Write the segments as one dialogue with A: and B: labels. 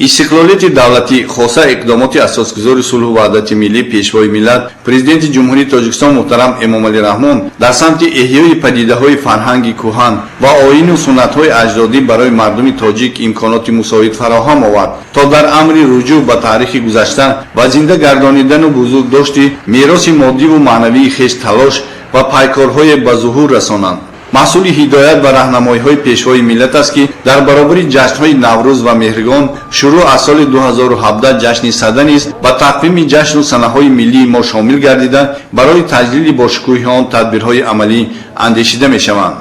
A: Истиқлолияти давлатӣ, хоса иқдомоти асосгузори сулҳу ваҳдати миллӣ, Пешвои миллат, Президенти Ҷумҳурии Тоҷикистон муҳтарам Эмомалӣ Раҳмон дар самти эҳёи падидаҳои фарҳанги кӯҳан ва оину суннатҳои аҷдодӣ барои мардуми тоҷик имконоти мусоид фароҳам овард, то дар амри руҷӯъ ба таърихи гузашта ва зинда гардонидану бузургдошти мероси моддиву маънавии хеш талош ва пайкорҳое ба зуҳур расонанд. Маҳсули ҳидоят ва раҳнамоиҳои Пешвои миллат аст, ки дар баробари ҷашнҳои Наврӯз ва Меҳргон шурӯъ аз соли 2017 ҷашни Сада низ ба тақвими ҷашну санаҳои миллии мо шомил гардида, барои таҷлили бошукӯҳи он тадбирҳои амалӣ андешида мешаванд.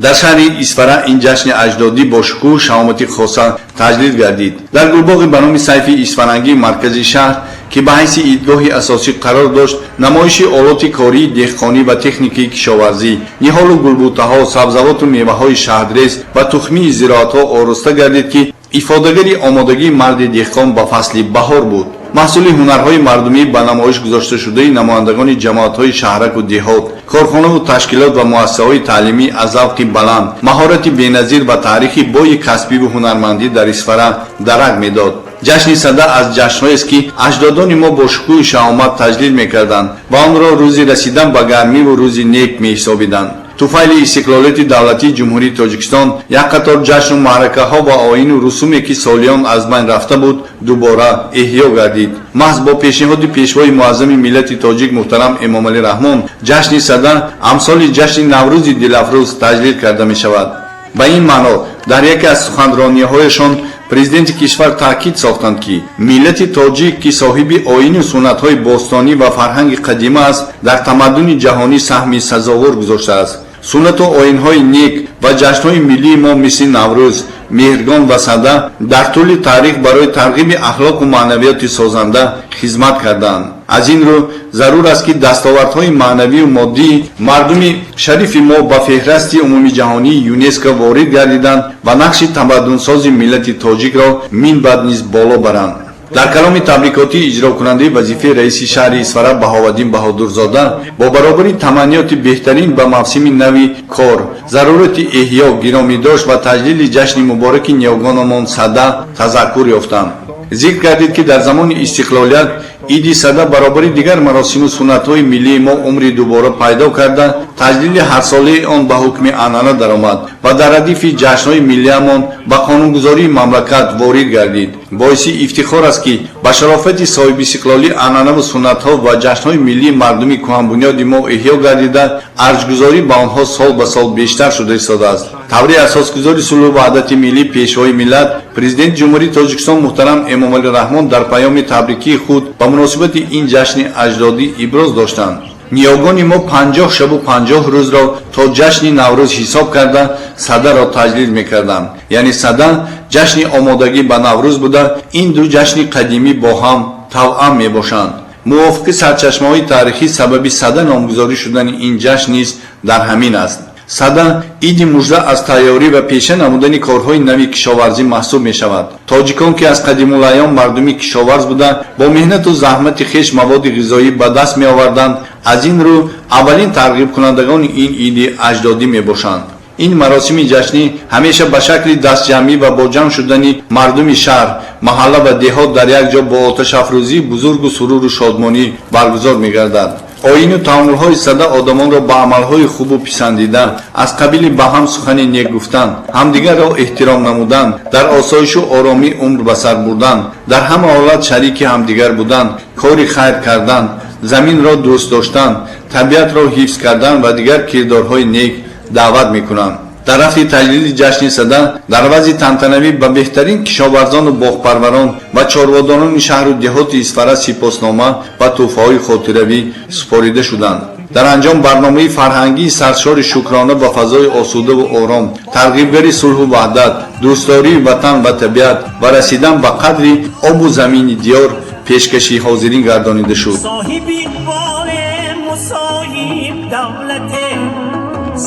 A: Дар шаҳри Исфара ин ҷашни аҷдодӣ бо шукӯҳу шаҳомати хоса таҷлил гардид. Дар гулбоғи ба номи Сайфи Исфарангӣ маркази шаҳр, ки ба ҳайси идгоҳи асосӣ қарор дошт, намоиши олоти кории деҳқонӣ ва техникаи кишоварзӣ, ниҳолу гулбутаҳо, сабзавоту меваҳои шаҳдрез ва тухмии зироатҳо ороста гардид, ки ифодагари омодагии марди деҳқон ба фасли баҳор буд. Маҳсули ҳунарҳои мардумӣ ба намоиш гузошташудаи намояндагони ҷамоатҳои шаҳраку деҳот, корхонаву ташкилот ва муассисаҳои таълимӣ аз завқи баланд, маҳорати беназир ва таърихи бои касбиву ҳунармандӣ дар Исфара дарак медод. Ҷашни Сада аз ҷашнҳоест, ки аҷдодони мо бо шукӯҳу шаҳомат таҷлил мекарданд ва онро рӯзи расидан ба гармиву рӯзи нек меҳисобиданд. Туфайли истиқлолияти давлатии Ҷумҳурии Тоҷикистон як қатор ҷашну маъракаҳо ва оину русуме, ки солиён аз байн рафта буд, дубора эҳё гардид. Маҳз бо пешниҳоди Пешвои муаззами миллати тоҷик муҳтарам Эмомалӣ Раҳмон ҷашни Сада амсоли ҷашни Наврӯзи дилафрӯз таҷлил карда мешавад. Ба ин маъно дар яке аз суханрониҳояшон президенти кишвар таъкид сохтанд, ки миллати тоҷик, ки соҳиби оину суннатҳои бостонӣ ва фарҳанги қадима аст, дар тамаддуни ҷаҳонӣ саҳми сазовор гузоштааст. Суннату оинҳои нек ва ҷашнҳои миллии мо мисли Наврӯз, Меҳргон ва Сада дар тӯли таърих барои тарғиби ахлоқу маънавиёти созанда хизмат кардаанд. Аз ин рӯ зарур аст, ки дастовардҳои маънавию моддии мардуми шарифи мо ба феҳрасти умумиҷаҳонии ЮНЕСКО ворид гардиданд ва нақши тамаддунсози миллати тоҷикро минбаъд низ боло баранд. Дар каломи табрикотӣ иҷрокунандаи вазифаи раиси шаҳри Исфара Баҳоваддин Баҳодурзода бо баробари таманниёти беҳтарин ба мавсими нави кор, зарурати эҳё, гиромидошт ва таҷлили ҷашни мубораки ниёгонамон Сада тазаккур ёфтанд. Зикр гардид, ки дар замони истиқлолият иди Сада баробари дигар маросиму суннатҳои миллии мо умри дубора пайдо карда, таҷлили ҳарсолаи он ба ҳукми анъана даромад ва дар радифи ҷашнҳои миллиамон ба қонунгузории мамлакат ворид гардид. Боиси ифтихор аст, ки ба шарофати соҳибистиқлолӣ анъанаву суннатҳо ва ҷашнҳои миллии мардуми кӯҳанбунёди мо эҳё гардида, арҷгузорӣ ба онҳо сол ба сол бештар шуда истодааст. Таври асосгузори сулҳу ваҳдати миллӣ, Пешвои миллат, Президенти Ҷумҳурии Тоҷикистон муҳтарам Эмомалӣ Раҳмон дар паёми табрикии худ ба муносибати ин ҷашни аҷдодӣ иброз доштанд: ниёгони мо 50 шабу 50 рӯзро то ҷашни Наврӯз ҳисоб карда, Садаро таҷлил мекарданд. Яъне Сада ҷашни омодагӣ ба Наврӯз буда, ин ду ҷашни қадимӣ бо ҳам тавъам мебошанд. Мувофиқи сарчашмаҳои таърихӣ, сабаби Сада номгузорӣ шудани ин ҷашн низ дар ҳамин аст. Сада иди мужда аз тайёрӣ ва пеша намудани корҳои нави кишоварзӣ маҳсуб мешавад. Тоҷикон, ки аз қадимулайём мардуми кишоварз буда, бо меҳнату заҳмати хеш маводи ғизоӣ ба даст меоварданд, аз ин рӯ аввалин тарғибкунандагони ин иди аҷдодӣ мебошанд. Ин маросими ҷашнӣ ҳамеша ба шакли дастҷамъӣ ва бо ҷамъ шудани мардуми шаҳр, маҳалла ва деҳот дар як ҷо бо оташафрӯзии бузургу суруру шодмонӣ баргузор мегардад. Оину таомулҳои Сада одамонро ба амалҳои хубу писандида, аз қабили ба ҳам сухани нек гуфтан, ҳамдигарро эҳтиром намудан, дар осоишу оромӣ умр ба сар бурдан, дар ҳама ҳолат шарики ҳамдигар будан, кори хайр кардан, заминро дӯст доштан, табиатро ҳифз кардан ва дигар кирдорҳои нек даъват мекунанд. Дар рафти таҷлили ҷашни Сада дар вазъи тантанавӣ ба беҳтарин кишоварзону боғпарварон ва чорводорони шаҳру деҳоти Исфара сипоснома ва тӯҳфаҳои хотиравӣ супорида шуданд. Дар анҷом барномаи фарҳангии саршори шукрона ба фазои осудаву ором, тарғибгари сулҳу ваҳдат, дӯстдории ватан ва табиат ва расидан ба қадри обу замини диёр пешкаши ҳозирин гардонида шуд.
B: Соҳиби иқболе, мусоҳиб давлате,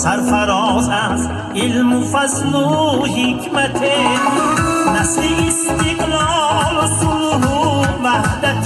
B: сарфароз аз илму фазлу ҳикмате, насли истиқлолу сулҳу ваҳдате.